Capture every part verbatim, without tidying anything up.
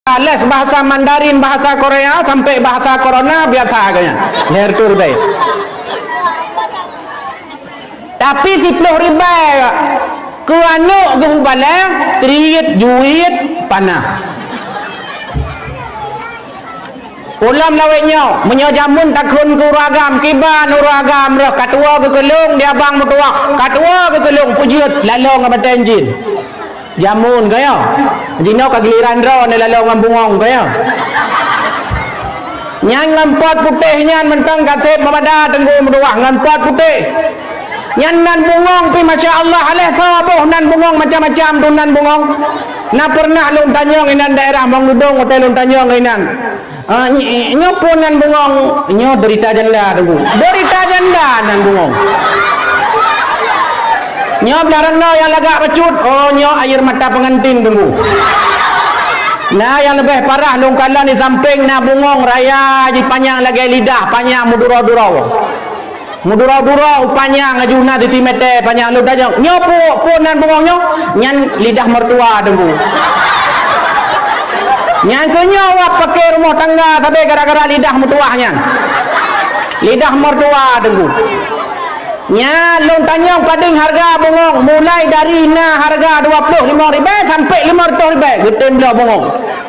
les bahasa Mandarin, bahasa Korea, sampai bahasa corona biasa geuh nyan. Lhèe reutôh ribèe. Tapi siploh ribèe keu aneuk geuh u balèe, kriet, juet, panah. Ulôn lawét nyoe, meunyoe jameun takheun keu ureueng agam, kiban ureueng agam rôh, ka tuwoe geukeulong di abang meutuwah, ka tuwoe geukeulong peujeuet lalong ngon batèe jin. Jameun kaya. Jinoe ka giliran droe nyoe lalong ngon bungöng kaya. Nyan ngon pot putéh nyan mantong ka sép meumada teungku meutuwah ngon pot putéh. Nyan nan bungöng pih masya Allah, aléh saboh nan bungöng macam-macam tu nan bungöng. Na pernah lôn tanyong inan daerah Mongdudong, watèe lôn tanyong inan. Ah, ny-, nyoe peue nan bungöng? Nyoe derita janda, Teungku. Derita janda nan bungöng. Nyoe blah reunoe nyang lagak bacut, oh, nyoe air mata pengantin, Teungku. Na nyang leubeh parah lôn kalon di sampéng na bungöng raya jipanyang lagèe lidah, panyang meuduro-duro. Meuduro-duro u panyang aju na sisi mètè panyang lôn tanyong. Nyoe peue, peue nan bungöng nyoe? Nyan lidah mertua, Teungku. Nyan keuh nyoe wak paké rumoh tangga sabe gara-gara lidah meutuwah nyan. Lidah mertua, Teungku. Nyan lôn tanyong padum hareuga bungöng, mulai dari na hareuga dua ploh limöng ribèe sampai limöng reutôh ribèe geutem bloe bungöng.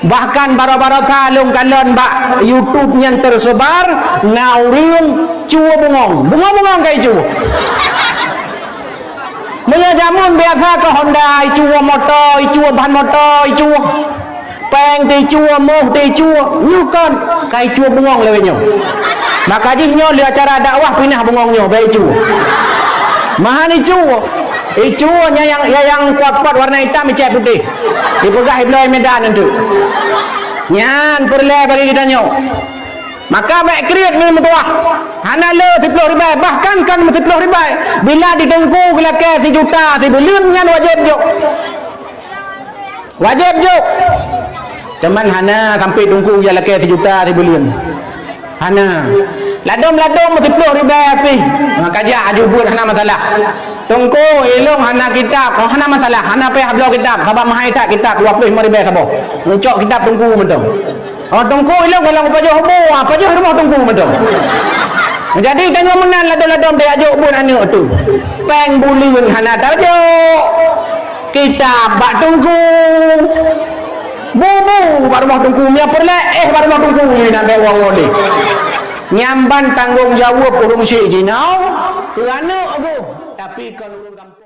Bahkan baroe-baroe sa lôn kalon bak YouTube nyan teuseubar, na ureueng cue bungöng. Bungöng-bungöng ka icue. Meunyoe jameun biasa keu Honda, icue moto, icue ban moto, icue péng, teuicue moh, teuicue. Nyoe kon, ka icue bungöng lawét nyoe. Maka jih nyoe lé acara dakwah pinah bungöng nyoe, bèk icue. Mahan icue. Icue nyang, nyang, nyang pot-pot warna itam, icèt putéh. Dipeugah ibloe Medan enteuk. Nyan peureulèe bagi geutanyoe. Maka bèk kriet ngon meutuwah. Hana le siploh ribèe, bahkan kon siploh ribèe. Bila di Teungku geulakèe sijuta sibuleuen nyan wajéb jok. Wajéb jok. Teuma hana sampai Teungku jak lakèe sijuta sibuleuen. Hana. Ladôm-ladôm siploh ribèe pih. Maka jak aju beuet hana masalah. Teungku, ilôn hana kitab. Oh, hana masalah. Hana payah bloe kitab. Sabab meuhai that kitab dua ploh limöng ribèe saboh. Neucok kitab Teungku mantong. Oh, Teungku ilôn golom pajoh bu, ah, pajoh rumoh Teungku mantong. Jadi tanyoe meunan ladôm-ladôm tajak jok beuet aneuk tu. Péng buleuen hana tajok. Kitab bak Teungku. Bu-bu bak rumoh Teungku, meunyoe peureulèe, eh, bak rumoh Teungku, nyan bèk woe-woe lé. Nyan ban tanggông jaweueb ureueng syik jinoe keu aneuk geuh, tapi kon ureueng gampông.